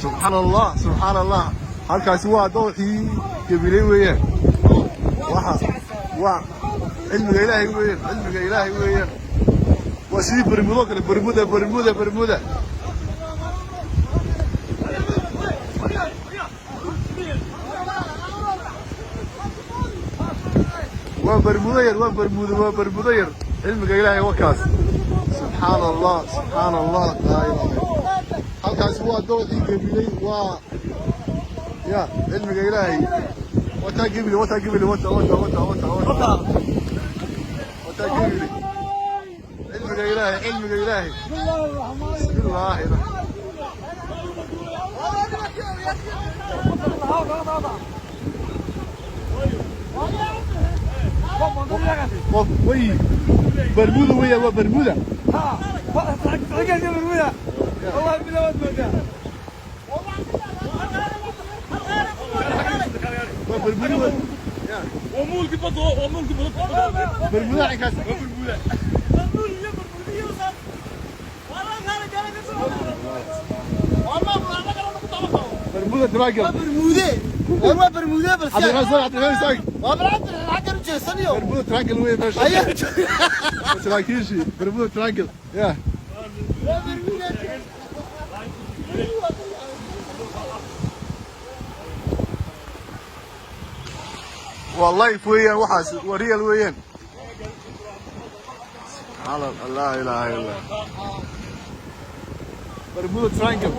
Subxaan Allah, subxaan Allah. Halkaasi waa dooxii Gabiley weeyaan. Waxa waa cilmiga Ilaahay weeyaan, cilmiga Ilaahay weeyaan. Waa sidii Bermudo kale, Bermuda, Bermuda, Bermuda. Waa Bermudo yar, waa Bermudo, waa Bermudo yar. Cilmiga Ilaahay waa kaas. Subxaan Allah, subxaan Allah, laa ilaaha illa. Halkaasi waa dooxii Gabiley. Waa ya cilmiga Ilaahay. Wataa Gabiley, wataa Gabiley, wata, wata, wata, wata, wata, wataa Gabiley. Cilmiga Ilaahay, cilmiga Ilaahay. Bismillaahi. Qof way Bermuda weya, waa Bermuda. Waa Bermuda ya. ومولك بدو ومولك بدو. Bermuda cinkaas. Bermuda. Bermuda Triangle. Bermude, waa Bermude, balse Cabdirasaaq, Cabdirasaaq. Waa balcabdi xaggan u jeesaniyo. Bermuda Triangle wey meesha. Ayaa. Saraakiishii Bermuda Triangle ya. Waa Bermude. Waa life weeyaan waxaas, waa real weeyaan. Subxaan Allah, laa ilaaha illa. Bermuda Triangle.